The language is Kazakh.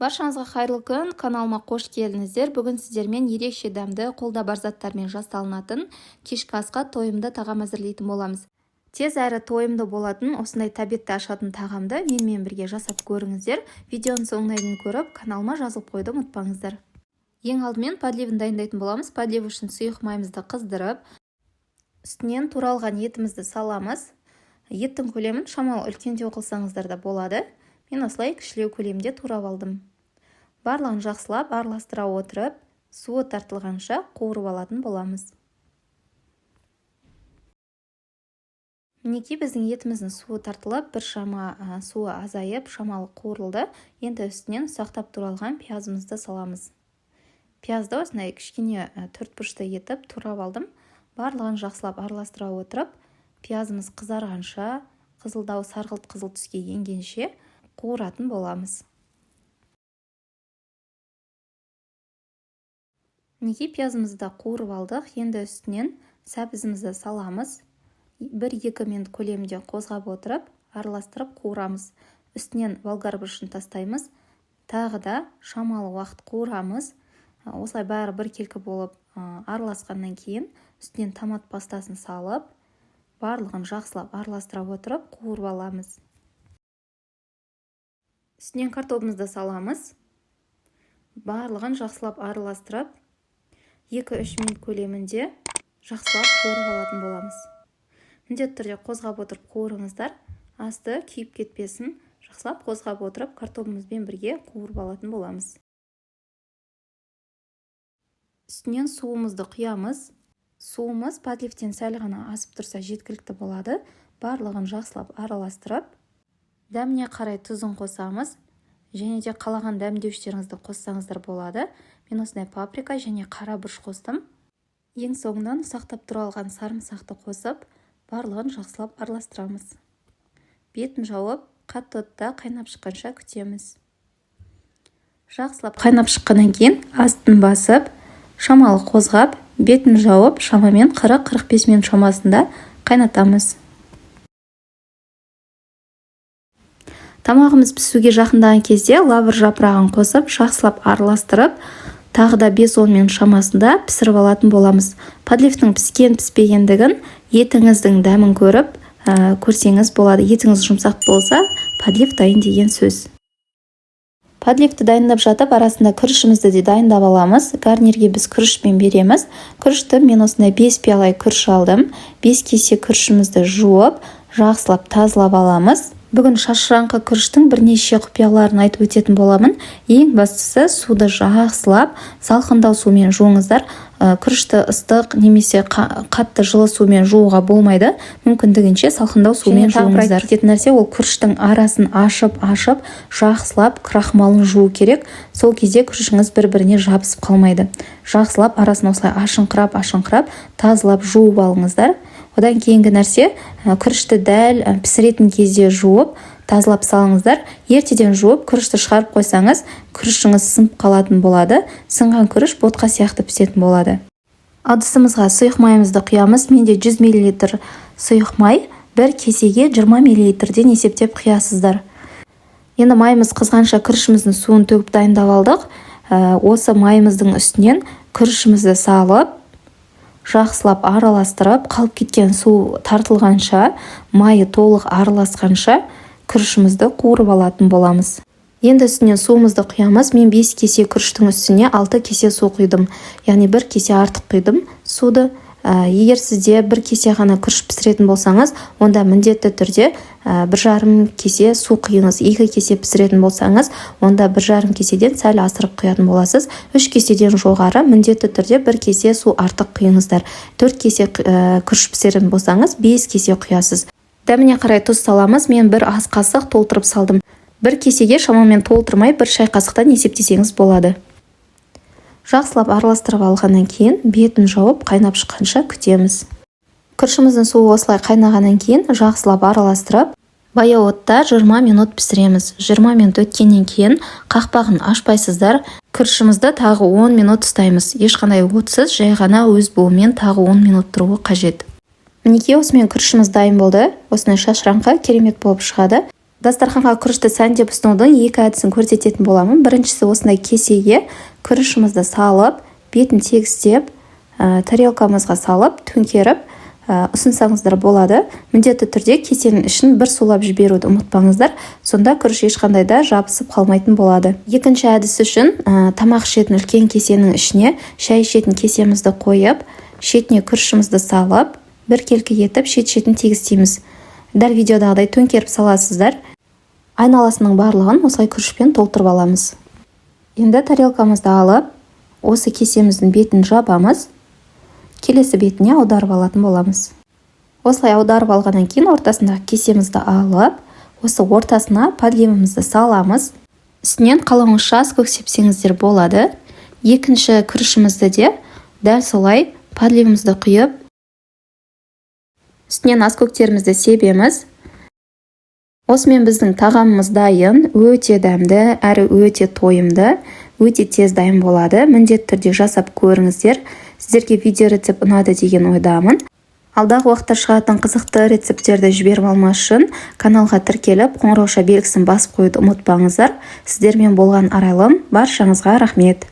Баршаңызға қайырлы күн, каналыма қош келдіңіздер. Бүгін сіздермен ерекше дәмді, қолда бар заттармен жасалынатын кешкі асқа тойымды тағам әзірлейтін боламыз. Тез әрі тойымды болатын осындай тәбетті ашатын тағамды менімен бірге жасап көріңіздер. Видеоның соңына дейін көріп, каналыма жазылып қоюды ұмытпаңыздар. Ең алдымен подливін дайындайтын боламыз. Подлив үшін сұйық майымызды қыздырып, үстінен туралған етімізді саламыз. Еттің көлемін шамалы үлкендеу қылсаңыздар да болады. Мен осылай кішілеу көлемде турап алдым. Барлығын жақсылап араластыра отырып, суы тартылғанша қуырып алатын боламыз. Мінекей, біздің етіміздің суы тартылып, бір шама суы азайып, шамалы қуырылды. Енді үстінен ұсақтап туралған пиязымызды саламыз. Пиязды осындай кішкене төрт бұрышты етіп турап алдым. Барлығын жақсылап араластыра отырып, пиязымыз қызарғанша, қызылдау сарғылт қызыл түске енгенше қуыратын боламыз. Мінекей, пиязымызды да қуырып алдық. Енді үстінен сәбізімізді саламыз. 1-2 минут көлемінде қозғап отырып, араластырып қуырамыз. Үстінен болгар бұрышын тастаймыз. Тағы да шамалы уақыт қуырамыз. Осылай бәрі біркелкі болып араласқаннан кейін үстінен томат пастасын салып, барлығын жақсылап араластыра отырып қуырып аламыз. Үстінен картобымызды саламыз. Барлығын жақсылап араластырып, 2-3 минут көлемінде жақсылап қуырып алатын боламыз. Міндетті түрде қозғап отырып қуырыңыздар, асты күйіп кетпесін. Жақсылап қозғап отырып картобымызбен бірге қуырып алатын боламыз. Үстінен суымызды құямыз. Суымыз подливтен сәл ғана асып тұрса жеткілікті болады. Барлығын жақсылап араластырып, дәміне қарай тұзын қосамыз. Және де қалаған дәмдеуіштеріңізді қоссаңыздар болады. Мен осындай паприка және қара бұрыш қостым. Ең соңынан ұсақтап туралған сарымсақты қосып, барлығын жақсылап араластырамыз. Бетін жауып, қатты отта қайнап шыққанша күтеміз. Жақсылап қайнап шыққаннан кейін астын басып, шамалы қозғап, бетін жауып, шамамен 40-45 минут шамасында қайнатамыз. Тамағымыз пісуге жақындаған кезде лавр жапырағын қосып, жақсылап араластырып, тағы да 5-10 минут шамасында пісіріп алатын боламыз. Подливтің піскен піспегендігін етіңіздің дәмін көріп, көрсеңіз болады. Етіңіз жұмсақ болса, подлив дайын деген сөз. Подливті дайындап жатып, арасында күрішімізді де дайындап аламыз. Гарнирге біз күрішпен береміз. Күрішті мен осындай 5 пиалай күріш алдым. 5 кесе күрішімізді жуып, жақсылап тазалап аламыз. Бүгін шашыраңқы күріштің бірнеше құпияларын айтып өтетін боламын. Ең бастысы, суды жақсылап салқындау сумен жуыңыздар. Күрішті ыстық немесе қатты жылы сумен жууға болмайды. Мүмкіндігінше салқындау сумен жуыңыздар. Кететін нәрсе ол күріштің арасын ашып-ашып, жақсылап крахмалын жуу керек. Сол кезде күрішіңіз бір-біріне жабысып қалмайды. Жақсылап арасын осылай ашыңқырап-ашыңқырап тазалап жуып алыңыздар. Одан кейінгі нәрсе, күрішті дәл пісіретін кезде жуып, тазалап салыңыздар. Ертеден жуып, күрішті шығарып қойсаңыз, күрішіңіз сынып қалатын болады. Сынған күріш ботқа сияқты пісетін болады. Ыдысымызға сұйық майымызды құямыз. Менде 100 миллилитр сұйық май, бір кесеге 20 миллилитрден есептеп құясыздар. Енді майымыз қызғанша күрішіміздің суын төгіп дайындап алдық. Осы майымыздың үстінен күрішімізді салып, жақсылап араластырып, қалып кеткен су тартылғанша, майы толық араласқанша күрішімізді қуырып алатын боламыз. Енді үстінен суымызды құямыз. Мен 5 кесе күріштің үстіне 6 кесе су құйдым. Яғни 1 кесе артық құйдым суды. Егер сізде 1 кесе ғана күріш пісіретін болсаңыз, онда міндетті түрде 1,5 кесе су құйыңыз. 2 кесе пісіретін болсаңыз, онда 1,5 кеседен сәл асырып құятын боласыз. 3 кеседен жоғары міндетті түрде 1 кесе су артық құйыңыздар. 4 кесе күріш пісіретін болсаңыз, 5 кесе құясыз. Дәміне қарай тұз саламыз. Мен 1 ас қасық толтырып салдым. 1 кесеге шамамен толтырмай 1 шай қасықтан есептесеңіз болады. Жақсылап араластырып алғаннан кейін бетін жауып қайнап шыққанша күтеміз. Күрішіміздің суы осылай қайнағаннан кейін жақсылап араластырып, баяу отта 20 минут пісіреміз. 20 минут өткеннен кейін қақпағын ашпайсыздар. Күрішімізді тағы 10 минут ұстаймыз. Ешқандай отсыз, жай ғана өз буымен тағы 10 минут тұруы қажет. Мінекей, осымен күрішіміз дайын болды. Осындай шашыраңқы керемет болып шығады. Дастарханға күрішті сәндеп ұсынудың екі әдісін көрсететін боламын. Біріншісі: осындай кесеге күрішімізді салып, бетін тегістеп, тарелкамызға салып, төңкеріп ұсынсаңыздар болады. Міндетті түрде кесенің ішін бір сулап жіберуді ұмытпаңыздар, сонда күріш ешқандай да жабысып қалмайтын болады. Екінші әдіс үшін тамақ ішетін үлкен кесенің ішіне шай ішетін кесемізді қойып, шетіне күрішімізді салып, біркелкі етіп шет шетін тегістейміз. Дәл видеодағыдай төңкеріп саласыздар. Айналасының барлығын осылай күрішпен толтырып аламыз. Енді тарелкамызды алып, осы кесеміздің бетін жабамыз, келесі бетіне аударып алатын боламыз. Осылай аударып алғаннан кейін ортасындағы кесемізді алып, осы ортасына подливімізді саламыз. Үстінен қалауыңызша көк сепсеңіздер болады. Екінші күрішімізді де дәл солай подливімізді құйып, үстінен аскөктерімізді себеміз. Осымен біздің тағамымыз дайын. Өте дәмді әрі өте тойымды, өте тез дайын болады. Міндетті түрде жасап көріңіздер. Сіздерге видео рецепт ұнады деген ойдамын. Алдағы уақытта шығатын қызықты рецепттерді жіберіп алмас үшін каналға тіркеліп, қоңырауша белгісін басып қоюды ұмытпаңыздар. Сіздермен болған Арайлым. Баршаңызға рахмет.